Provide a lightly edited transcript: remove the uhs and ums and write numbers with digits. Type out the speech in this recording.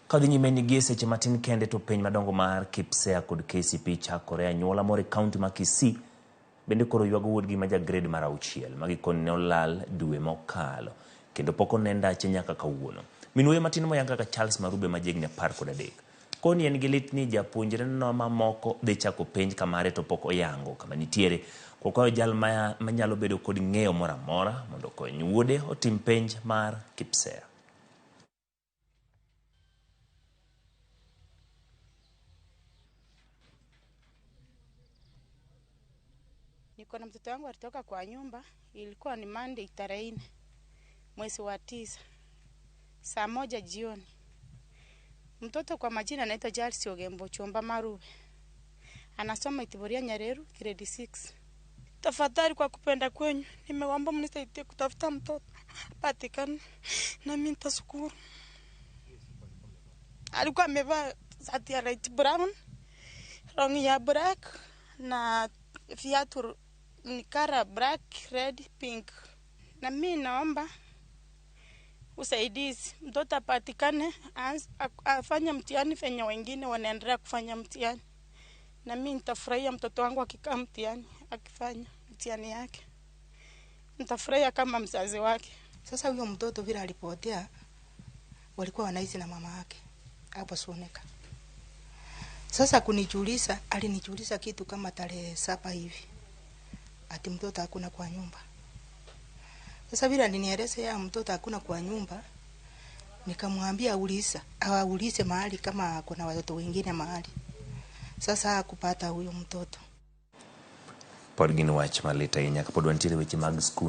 Kadhi nyime ni gie seche matin kende to penj madongo mar KPSEA kod KCPE chakore anyuola moro e kaunti ma Kisii bende koro ywago wuodgi ma ja grade mar auchiel ma gikone ne olal dwe mokalo kendo pok one ndache nyaka kawuono. Min wuoyi matin moyang kaka Charles Marube ma jahigni 13 koni en gi lit ni japuonjre no mamoko dhi chako penj kamare to pok oyango kama nitiere. Kokwayo jal manyalo bedo kod ng'eyo moro amora mondo okony wuode otim penj mar KPSEA. Niko na mtoto wangu alitoka kwa nyumba, ilikuwa ni Monday tarehe 4 mwezi wa 9 saa 1 jioni. Mtoto kwa majina anaitwa Charles Ogembo Chomba Marube, anasoma Itiboria Nyareru grade 6. Tafadhali kwa kupenda kwenyu nimeomba mnisaidie kutafuta mtoto patikane, na mimi nitashukuru. Alikuwa amevaa shati ya light brown, longi ya black na viatu ni color black, red, pink. Na mimi naomba usaidizi, mtoto apatikane, afanye mtihani venye wengine wanaendelea kufanya mtihani. Na mimi nitafurahia mtoto wangu akikaa mtihani, akifanya mtihani yake. Nitafurahia kama mzazi wake. Sasa huyo mtoto vile alipotea, walikuwa wanaishi na mama yake hapo Suneka. Sasa kunijulisha, alinijulisha kitu kama tarehe 7 hivi, ati mtoto hakuna kwa nyumba. Sasa vile alinieleza ya mtoto hakuna kwa nyumba, nikamwambia aulize mahali kama kuna watoto wengine mahali. Sasa hakupata huyo mtoto. Pod gin wach malit ahinya kapod wantiere weche mag skul.